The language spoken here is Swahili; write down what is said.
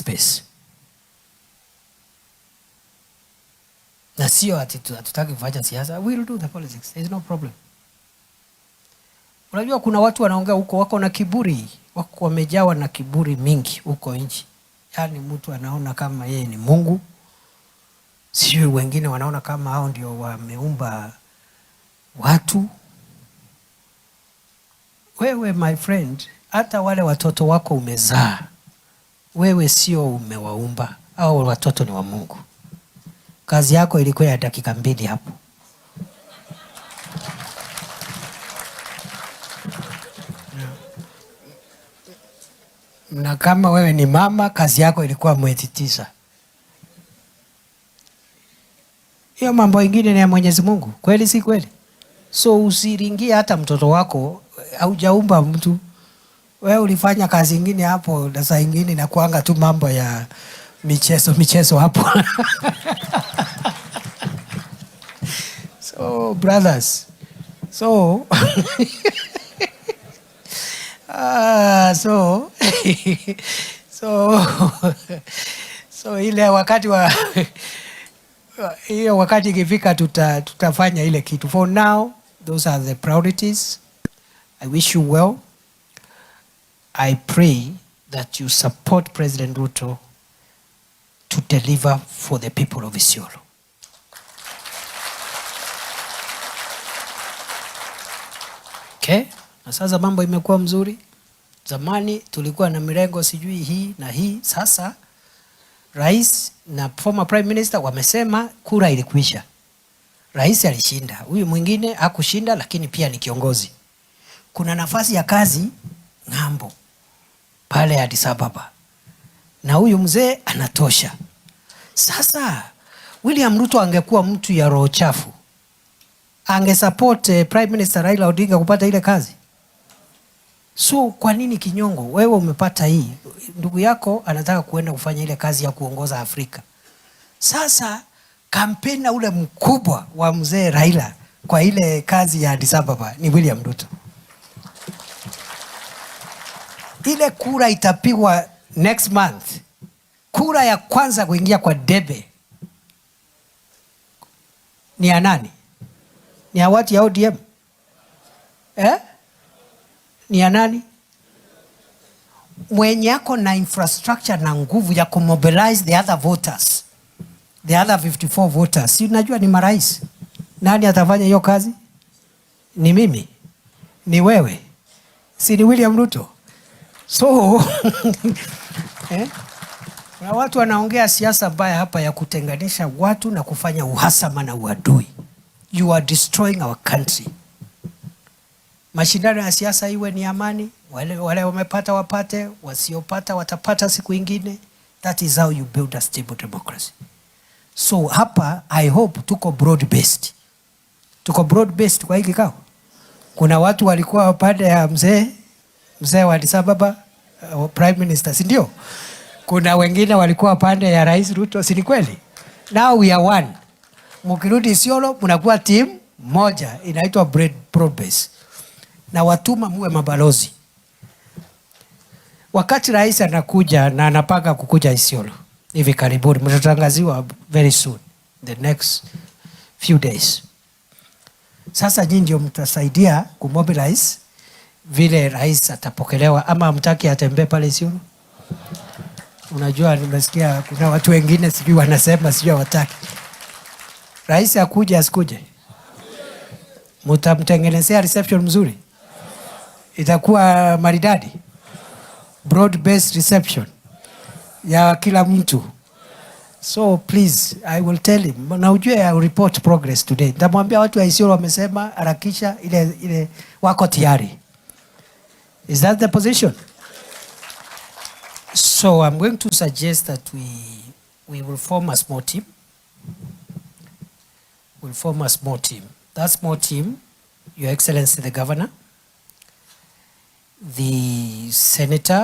space. Na sio ati hatutaki kufanya siasa, we will do the politics. There is no problem. Unajua kuna watu wanaongea huko wako na kiburi, wako wamejawa na kiburi mingi huko nchi. Yaani mtu anaona kama yeye ni Mungu. Sijui wengine wanaona kama hao ndio wameumba watu. Wewe my friend, hata wale watoto wako umezaa, wewe sio umewaumba. Hao watoto ni wa Mungu. Kazi yako ilikuwa ya dakika 2 hapo. Na kama wewe ni mama, kazi yako ilikuwa mwezi 9. Hiyo mambo ingine ni ya Mwenyezi Mungu. Kweli si kweli? So usiringie hata mtoto wako, haujaumba mtu. Wewe ulifanya kazi ingine hapo, na saa ingine inakuanga tu mambo ya michezo, michezo hapo. So brothers, so so so so ile wakati wa hiyo wakati ikifika tutafanya ile kitu. For now, those are the priorities. I wish you well. I pray that you support President Ruto to deliver for the people of Isiolo. Okay? Na sasa mambo imekuwa mzuri. Zamani tulikuwa na mirengo sijui hii na hii. Sasa rais na former prime minister wamesema kura ilikwisha. Rais alishinda. Huyu mwingine hakushinda, lakini pia ni kiongozi. Kuna nafasi ya kazi ng'ambo pale Addis Ababa. Na huyu mzee anatosha. Sasa William Ruto angekuwa mtu ya roho chafu, angesupport Prime Minister Raila Odinga kupata ile kazi. So kwa nini kinyongo? Wewe umepata hii, ndugu yako anataka kuenda kufanya ile kazi ya kuongoza Afrika. Sasa kampeni ule mkubwa wa mzee Raila kwa ile kazi ya Addis Ababa ni William Ruto. Ile kura itapigwa next month. Kura ya kwanza kuingia kwa debe ni ya nani? Ni ya watu ya ODM? Ni ya nani? Mwenye ako na infrastructure na nguvu ya kumobilize the other voters, the other 54 voters. Si unajua ni marais. Nani atafanya hiyo kazi? Ni mimi? Ni wewe? Si ni William Ruto? Kuna watu wanaongea siasa mbaya hapa ya kutenganisha watu na kufanya uhasama na uadui. You are destroying our country. Mashindano ya siasa iwe ni amani, wale wamepata wapate, wasiopata watapata siku ingine. That is how you build a stable democracy. So hapa I hope tuko broad based. Tuko broad based kwa hiki kikao. Kuna watu walikuwa upande ya mzee wa Addis Ababa, Prime Minister, si ndio? Kuna wengine walikuwa pande ya Rais Ruto, si ni kweli? Now we are one. Mkirudi Isiolo mnakuwa team moja inaitwa broad base. Na watuma muwe mabalozi. Wakati rais anakuja na anapanga kukuja Isiolo hivi karibuni, mtatangaziwa very soon, the next few days. Sasa nyinyi ndio mtasaidia kumobilize vile rais atapokelewa, ama hamtaki atembee pale Isiolo? Unajua nimesikia kuna watu wengine sijui wanasema sijui hawataki. Rais akuje asikuje? Mtamtengenezea reception mzuri? Itakuwa maridadi? Broad based reception ya kila mtu. So please, I will tell him. Na ujue I will report progress today. Nitamwambia watu wa Isiolo wamesema harakisha ile wako tayari. Is that the position? So I'm going to suggest that we will form a small team. We'll form a small team. That small team, Your Excellency the Governor, the Senator,